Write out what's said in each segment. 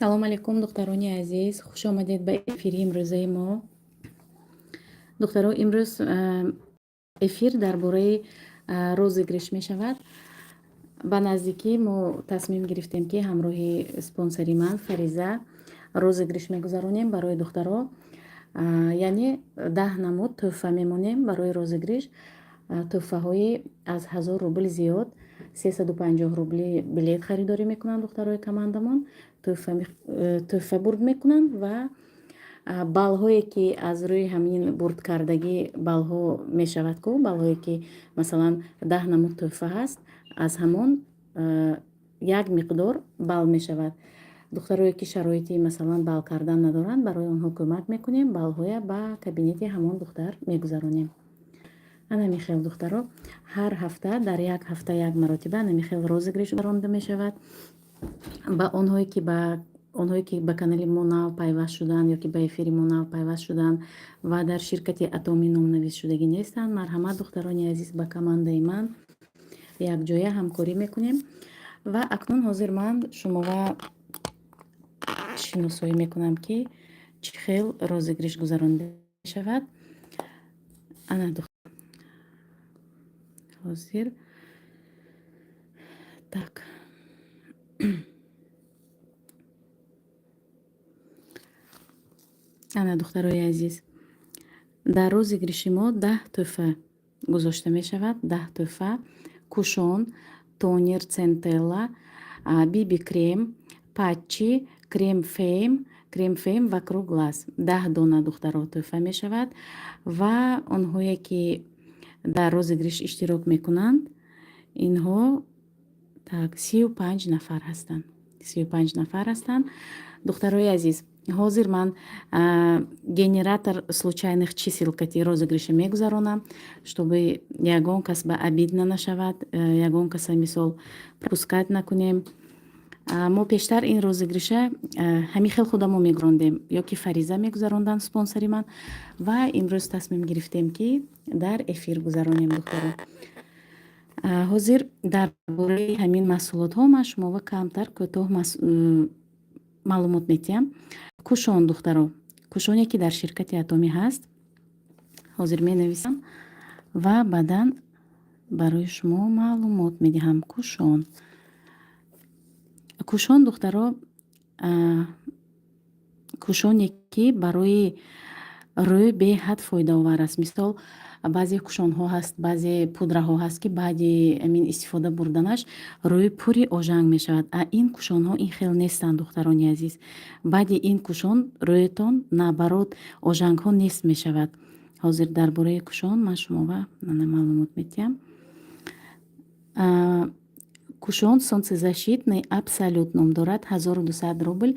Салом алейкум, духтарони азиз, хуш омадед ба эфири имрӯзаи мо. Духтаро, имрӯз эфир дар бораи розыгрыш мешавад. Ба наздикӣ мо тасмим гирифтем, ки ҳамроҳи спонсори ман Фариза розыгрыш мегузаронем барои духтаро, яъне 10 намуд тӯҳфа мемонем барои розыгрыш, тӯҳфаҳои аз 1000 рубл зиёд. 350 рубли билет харидорӣ мекунанд духтарои командамон, тӯҳфа бурд мекунанд ва баллҳое, ки аз рӯи ҳамин бурдкардагӣ баллҳо мешавад ку, баллҳое, ки масалан 10 намуд тӯҳфа ҳаст, аз ҳамон як миқдор балл мешавад. Духтарое, ки шароити масалан балл кардан надоранд, барои онҳо кӯмак мекунем, баллҳоя ба кабинети ҳамон духтар мегузаронем. Ана михел, духтаро, ҳар ҳафта, дар як ҳафта як маротиба ана михел розыгрыш гузаронда мешавад. Ба онҳое ки ба канали мо нав пайваст шуданд ё ки ба эфири мо нав пайваст шуданд ва дар ширкати Атомӣ номнависшудагӣ нестанд, марҳамат, духтарони азиз, ба командаи ман якҷоя ҳамкорӣ мекунем. Ва акнун ҳозир ман шуморо шиносоӣ мекунам, ки чӣ хел розыгрыш гузаронида мешавад. Ана, ҳозир, так, ана, духтарои азиз, дар розыгрыши мо 10 тӯҳфа гузошта мешавад. 10 тӯҳфа: кушон, тонер Центелла, биби крем, патчи, крем фейм, крем фейм вокруг глаз. 10 дона, духтаро, тӯҳфа мешавад ва онҳое, ки дар розыгрыш иштирок мекунанд, инҳо, так, 35 нафар ҳастанд, 35 нафар ҳастанд. Духтарои азиз, ҳозир ман генератор случайных чисел кати розыгрыша мегузаронам, чтобы ягон кас ба обидно нашавад, ягон каса мисол пропускать накунем. Мо пештар ин розыгрыша ҳамин хел худамо мегузарондем ё ки Фариза мегузаронданд, спонсори ман, ва имрӯз тасмим гирифтем, ки дар эфир гузаронем. Духтаро, ҳозир дар бораи ҳамин маҳсулотҳо ман шуморо камтар кӯтоҳ маълумот медиҳам. Кушон, духтаро, кушоне, ки дар ширкати Атомӣ ҳаст, ҳозир менависам ва баъдан барои шумо маълумот медиҳам. Кушон, кушон, духтаро, кушоне, ки барои рӯй беҳад фоидаовар аст. Мисол, баъзе кушонҳо ҳаст, баъзе пудраҳо ҳаст, ки баъди амин истифода бурданаш рӯи пури ожанг мешавад. А ин кушонҳо ин хел нестанд, духтарони азиз. Баъди ин кушон рӯятон, наоборот, ожангҳо нест мешавад. Ҳозир дар бораи кушон ман шуморо маълумот медиҳам. Кушон солнцезащитный Абсолют ном дорад, 1200 рубл.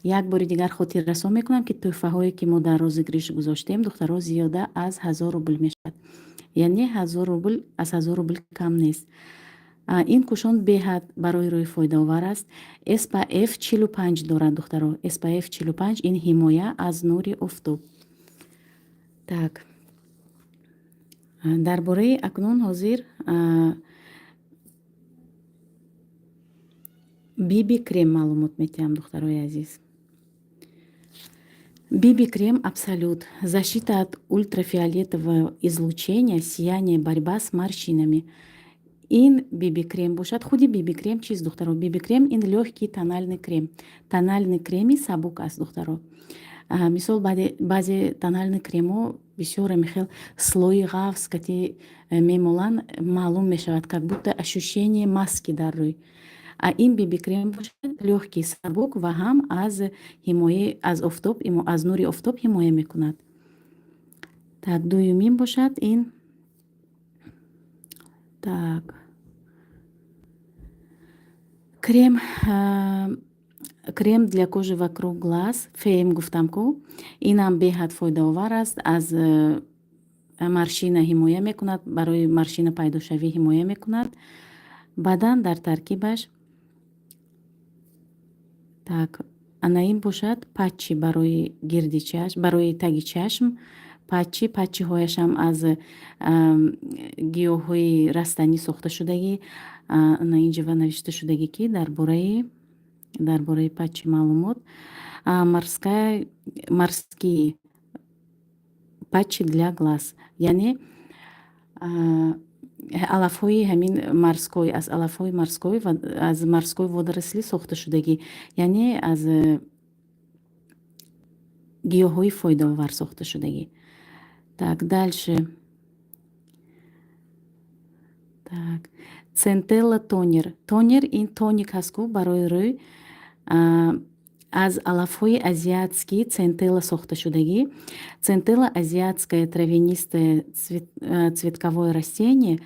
Як бори дигар хотиррасон мекунам, ки тӯҳфаҳое, ки мо дар розыгрыш гузоштем, духтаро, зиёда аз 1000 рубл мешавад, яъне 1000 рубл, аз 1000 рубл кам нест. Ин кушон беҳад барои рӯй фоидаовар аст. SPF 45 дорад, духтаро. SPF 45 ин ҳимоя аз нури офтоб. Так, дар бораи акнун ҳозир биби крем маълумот медиҳам, духтарои азиз. Биби крем Абсолют. Защита от ультрафиолетового излучения, сияние, борьба с морщинами. Ин биби крем бошад, худи биби крем чист, духтаро? Биби крем ин лёгкий тональный крем. Тональный креми сабук аст, духтаро. Мисол, баъзе тональный кремҳо бисёр михел слои ғафз кати мемоланд, маълум мешавад, как будто ощущение маски дар рӯй. А ин биби крем бошад, лёгкий, сабук ва ҳам аз ҳимоя аз офтоб, аз нури офтоб ҳимоя мекунад. Так, дуюмин бошад ин, так, крем для кожи вокруг глаз фем гуфтам ку, инам беҳад фоидаовар аст, аз морщина ҳимоя мекунад, барои морщина пайдошавӣ ҳимоя мекунад. Баъдан дар таркибаш, так, ана ин бошад патчи барои гирди чашм, барои таги чашм патчи. Патчиҳояшам аз гиёҳҳои растанӣ сохта шудагӣ. Ана инҷа навишта шудагӣ, ки дар бораи патчи маълумот: морская, морские патчи для глаз, яъне алафҳои ҳамин морской, аз алафҳои морской ва аз морской водоросли сохта шудагӣ, яъне аз гиёҳҳои фоидаовар сохта шудагӣ. Так, дальше. Так, центелла тонер. Тонер ин тоник ҳаст ку барои рӯй, аз алафҳои азиатский центелла сохта шудагӣ. Центелла — азиатское травянистое цветковое растение,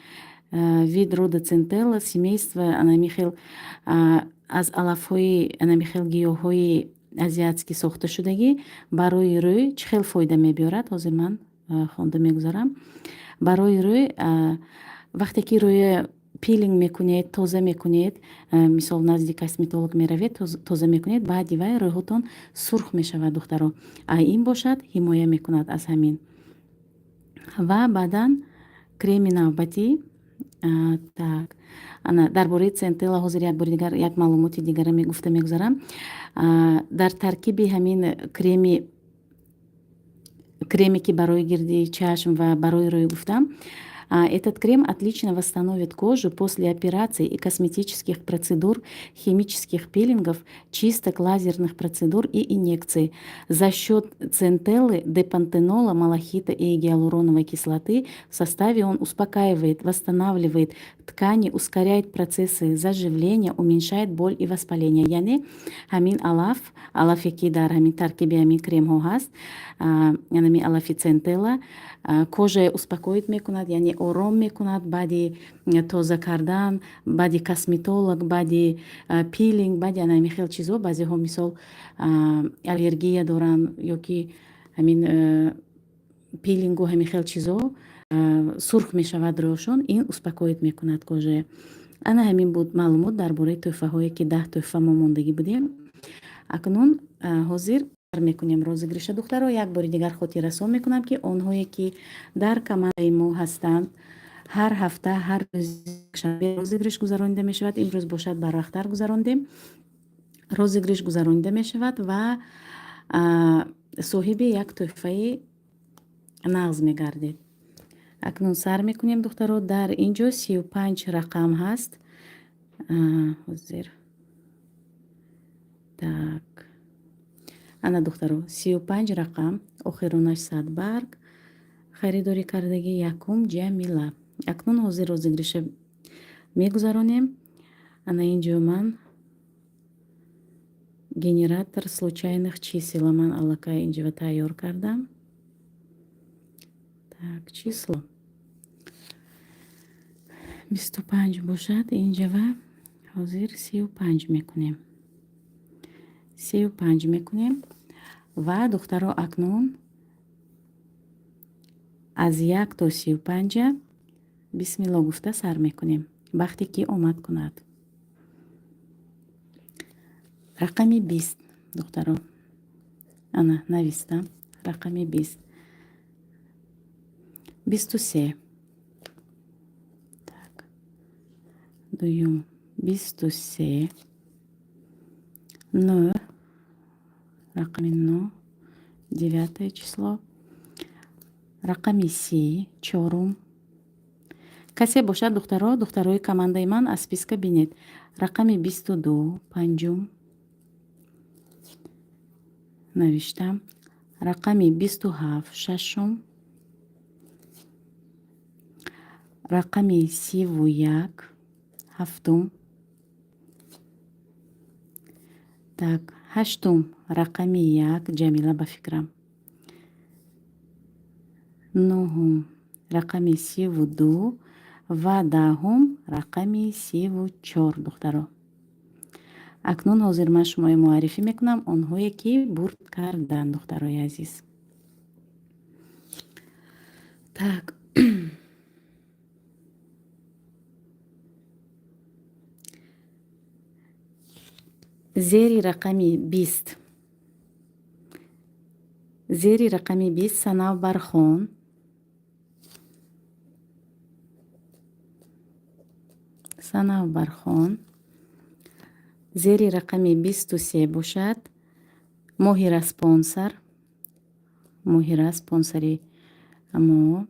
вид рода центелла, семейства. Анами хел аз алафҳои, анами хел гиёҳҳои азиатскӣ сохта шудагӣ. Барои рӯй чӣ хел фоида мебиёрад, ҳозир ман хонда мегузарам. Барои рӯй, вақте ки рӯя пилинг мекунед, тоза мекунед, мисол, назди косметолог меравед, тоза мекунед, баъди вай рӯйҳотон сурх мешавад, духтаро. А ин бошад, ҳимоя мекунад аз ҳамин. Ва баъдан креми навбатӣ. Так, ана дар бораи центелла ҳозир як бори дигар як маълумоти дигара гуфта мегузарам. Дар таркиби ҳамин креме, ки барои гирди чашм ва барои рӯй гуфтам, этот крем отлично восстановит кожу после операций и косметических процедур, химических пилингов, чисток, лазерных процедур и инъекций. За счет центеллы, д-пантенола, малахита и гиалуроновой кислоты в составе он успокаивает, восстанавливает ткани, ускоряет процессы заживления, уменьшает боль и воспаление. Яъне ҳамин алаф, алафе ки дар ҳамин таркиби ҳамин кремҳо ҳаст, ҳамин алафи центелла кожа успокоит мекунад, яъне ором мекунад. Баъди тоза кардан, баъди косметолог, баъди пилинг, баъди ана ҳамин хел чизҳо, баъзеҳо, мисол, аллергия доранд ё ки ҳамин пилингу ҳамин хел чизҳо сурх мешавад рӯяшон, ин успокоит мекунад кожа. Ана ҳамин буд маълумот дар бораи тӯҳфаҳое, ки 10 тӯҳфа мо мондагӣ будем. Акнун ҳозир мекунем розыгрыша. Духтаро, як бори дигар хотиррасон мекунам, ки онҳое ки дар командаи мо ҳастанд, ҳар ҳафта, ҳар рӯзи розыгрыш гузаронида мешавад. Имрӯз бошад, барвақттар гузарондем. Розыгрыш гузаронида мешавад ва соҳиби як тӯҳфаи нағз мегардед. Акнун сар мекунем, духтаро. Дар ин ҷо 35 рақам ҳаст ҳозир. Так, ана, духтаро, 35 рақам, охиронаш садбарг харидорӣ кардагӣ, якум Ҷамила. Акнун ҳозир розыгрыша мегузаронем. Ана ин ҷо ман генератор случайных чисел ман аллакай инҷо тайёр кардам. Так, число 25 бошад, инҷава ҳозир 35 мекунем, 35 мекунем. Ва, духтаро, акнун аз 1 то 35-а бисмилло гуфта сар мекунем, вақте ки омад кунад. Рақами 20, духтаро, ана навистам рақами 20, 23. Так, дуюм 23, нӯ, рақами 9, девятое число. Рақами 30, чорум. Касе бошад, духтаро, духтарои командаи ман, аз списка бинед. Рақами 22, панҷум навиштам. Рақами 27, шашум. Рақами 31, ҳафтум. Так, ҳаштум рақами 1, Ҷамила, ба фикрам. Нуҳум рақами 32 ва даҳум рақами 34, духтаро. Акнун ҳозир ман шуморо муаррифӣ мекунам, онҳое ки бурд карданд, духтарои азиз. Так, зери рақами 20, зери рақами 20 Санавбархон, Санавбархон. Зери рақами 23 бошад Моҳира, спонсор, Моҳира, спонсори мо.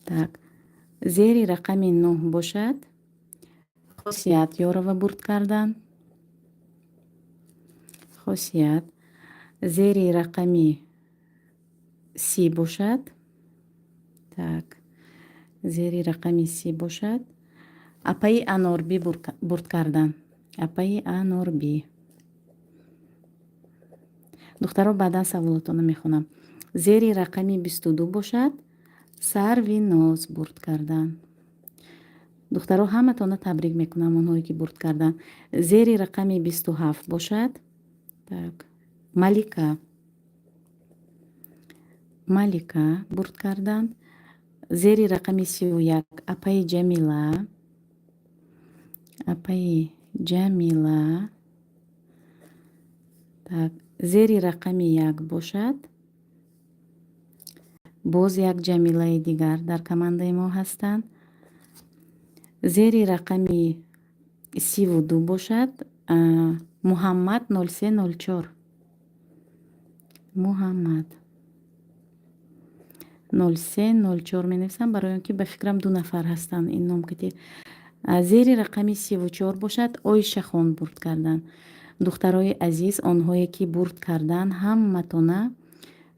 Так, зери рақами 9 бошад Хосият Ёрова бурд карданд, Хосият. Зери рақами 30 бошад, так, зери рақами 30 бошад апаи Анорбӣ бурд карданд, апаи Анорбӣ. Духтаро, баъдан саволотонро мехонам. Зери рақами 22 бошад Сарвиноз бурд карданд. Духтаро, ҳаматонро табрик мекунам, онҳое ки бурд карданд. Зери рақами 27 бошад, так, Малика, Малика бурд карданд. Зери рақами 31 апаи Ҷамила, апаи Ҷамила. Так, зери рақами 1 бошад боз як Ҷамилаи дигар дар командаи мо ҳастанд. Зери рақами 32 бошад Муҳаммад 0304, Муҳаммад 0304 менависам, барои он ки ба фикрам ду нафар ҳастанд ин ном кати. Зери рақами 34 бошад Ойшахон бурд карданд. Духтарои азиз, онҳое ки бурд карданд, ҳаматона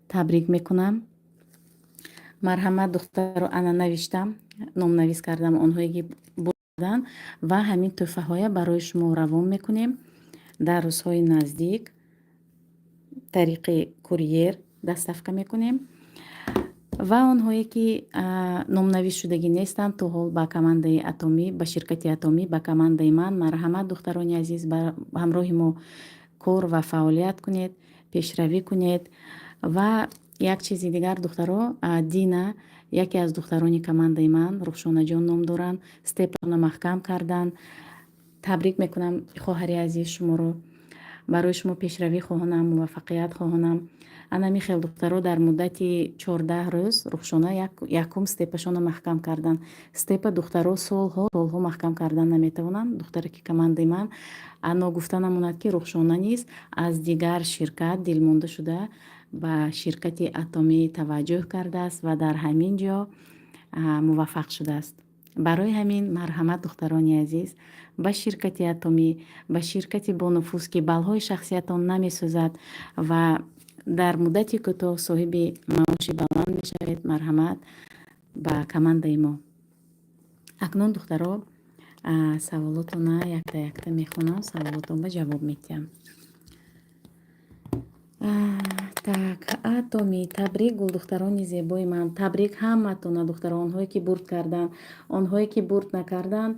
табрик мекунам. Марҳамат, духтаро, ана навиштам, номнавис кардам онҳое ки бурд карданд ва ҳамин тӯҳфаҳоя барои шумо равон мекунем дар рӯзҳои наздик, тариқи курьер доставка мекунем. Ва онҳое ки номнависшудагӣ нестанд то ҳол ба командаи Атомӣ, ба ширкати Атомӣ, ба командаи ман, марҳамат, духтарони азиз, ба ҳамроҳи мо кор ва фаъолият кунед, пешравӣ кунед. Ва як чизи дигар, духтаро, Дина, яке аз духтарони командаи ман, Рухшонаҷон ном доранд, степона маҳкам карданд. Табрик мекунам, хоҳари азиз, шуморо. Барои шумо пешравӣ хоҳонам, муваффақият хоҳонам. Ана хел, духтаро, дар муддати 14 рӯз Рухшона якум степашонро маҳкам карданд. Степа, духтаро, солҳо солҳо маҳкам кардан наметавонанд, духтаре ки командаи ман. Ногуфта намонад, ки Рухшона низ аз дигар ширкат дилмонда шуда ба ширкати Атомӣ таваҷҷӯҳ кардааст ва дар ҳамин ҷо муваффақ шудааст. Барои ҳамин марҳамат, духтарони азиз, ба ширкати Атомӣ, ба ширкати бонуфуз, ки баллҳои шахсиятон намесӯзад ва дар муддати кӯтоҳ соҳиби маоши баланд мешавед, марҳамат ба командаи мо. Акнун, духтаро, саволотона якта якта мехонам, саволотонба ҷавоб медиҳам. Так, Атомӣ, табрик, гулдухтарони зебои ман, табрик ҳаматона, духтаро, онҳое ки бурд карданд. Онҳое ки бурд накарданд,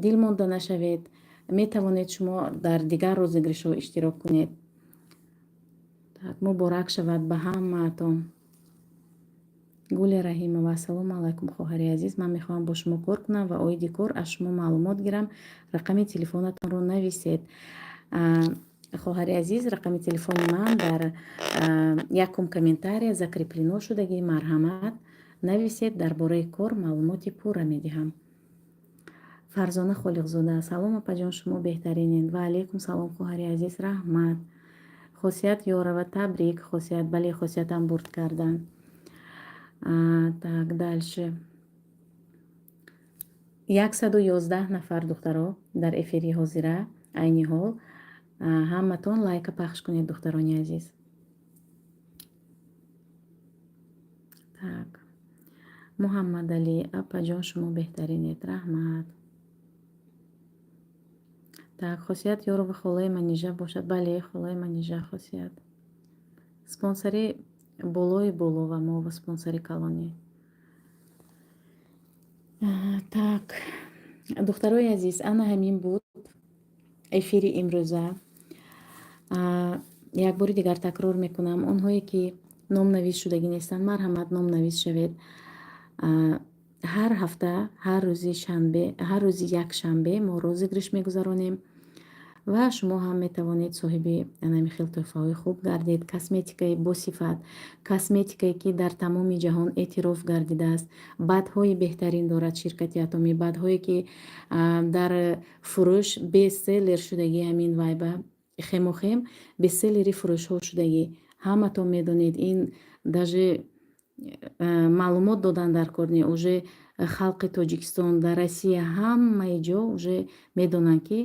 дил монда нашавед, метавонед шумо дар дигар розыгрышҳо иштирок кунед. Так, муборак шавад ба ҳамаатон. Гуля Раҳимова: ассалому алайкум, хоҳари азиз, ман мехоҳам бо шумо кор кунам ва оиди кор аз шумо маълумот гирам, рақами телефонатонро нависед. Хоҳари азиз, рақами телефони ман дар якум комментария закреплено шудагӣ, марҳамат, нависед, дар бораи кор маълумоти пурра медиҳам. Фарзона Холиқзода: салом, апаҷон, шумо беҳтаринед. Ва алайкум салом, хоҳари азиз, раҳмат. Хосият Ёрова: табрик, Хосият. Бале, Хосиятам бурд карданд. Так, дальше. 111 нафар, духтаро, дар эфири ҳозира айни ҳол. Ҳаматон лайка пахш кунед, духтарони азиз. Так, Муҳаммадалӣ: апаҷон, шумо беҳтаринед, раҳмат. Так, Хосият Ёрова холаи Манижа бошад. Бале, холаи Манижа Хосият. Спонсори болои боло ва мо ва спонсори калонӣ. Так, духтарои азиз, ана ҳамин буд эфири имрӯза. Як бори дигар такрор мекунам: онҳое, ки номнавис шудагӣ нестанд, марҳамат, номнавис шавед. Ҳар ҳафта, ҳар рӯзи шанбе, ҳар рӯзи якшанбе мо розыгрыш мегузаронем ва шумо ҳам метавонед соҳиби анами хел тӯҳфаҳои хуб гардед. Косметикаи босифат, косметикае, ки дар тамоми ҷаҳон эътироф гардидааст, БАДҳои беҳтарин дорад ширкати Атомӣ, БАДҳое, ки дар фурӯш бестселлер шудагӣ. Ҳамин вайба Хемохим бестселлери фурӯшҳо шудагӣ, ҳаматон медонед. Ин даже маълумот додан дар кор не, уже халқи Тоҷикистон, дар Россия, ҳамаи ҷо уже медонанд, ки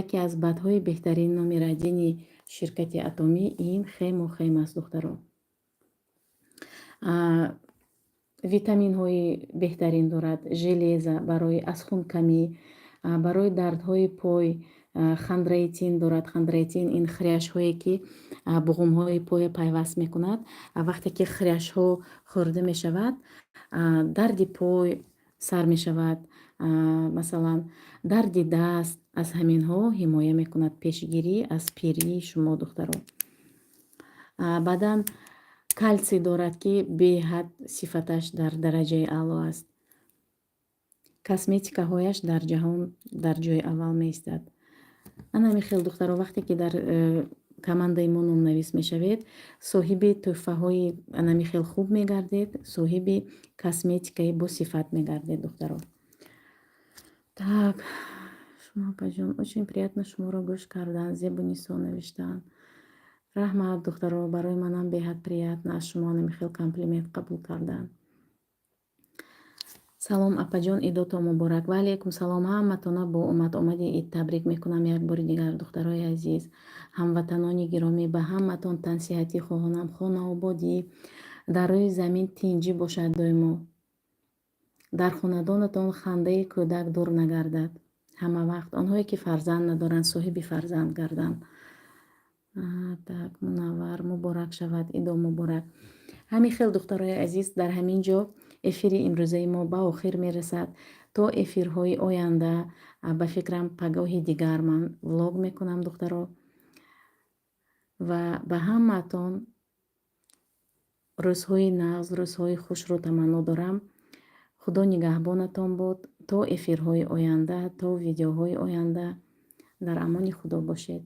яке аз БАДҳои беҳтарин, номер один и ширкати Атомӣ ин Хемохим аст, духтаро. Витаминҳои беҳтарин дорад, железа, барои аз хункамӣ, барои дардҳои пой, хондроитин дорад. Хондроитин ин хрящҳое, ки буғумҳои поя пайваст мекунад. Вақте ки хрящҳо хӯрда мешавад, дарди пой сар мешавад, масалан, дарди даст. Аз ҳаминҳо ҳимоя мекунад, пешгирӣ аз пирии шумо, духтаро. Баъдан калсий дорад, ки беҳад сифаташ дар дараҷаи аъло аст. Косметикаҳояш дар ҷаҳон дар ҷои аввал меистад. Ана ҳамин хел, духтаро, вақте ки дар командаи мо номнавис мешавед, соҳиби тӯҳфаҳои анами хел хуб мегардед, соҳиби косметикаи босифат мегардед, духтаро. Так, шумо, апаҷон, очень приятно шуморо гӯш кардан, Зебунисо навиштаанд. Раҳмат, духтаро, барои манам беҳад приятно аз шумо анами хел комплимент қабул кардан. Салом, апаҷон, идото муборак. Ва алайкум салом. Ҳаматона бо омад-омади ид табрик мекунам як бори дигар, духтарои азиз, ҳамватанони гиромӣ. Ба ҳаматон тансиҳатӣ хоҳонам, хонаободӣ, дар рӯи замин тинҷӣ бошад доимо. Дар хонадонатон хандаи кӯдак дур нагардад ҳама вақт. Онҳое, ки фарзанд надоранд, соҳиби фарзанд гарданд. Так, Мунаввар, муборак шавад, идо муборак. Ҳамин хел, духтарои азиз, дар ҳамин ҷо эфири имрӯзаи мо ба охир мерасад. То эфирҳои оянда, ба фикрам, пагоҳи дигар ман влог мекунам, духтаро. Ва ба ҳамаатон рӯзҳои нағз, рӯзҳои хушро таманно дорам. Худо нигаҳбонатон бод. То эфирҳои оянда, то видеоҳои оянда, дар амони Худо бошед.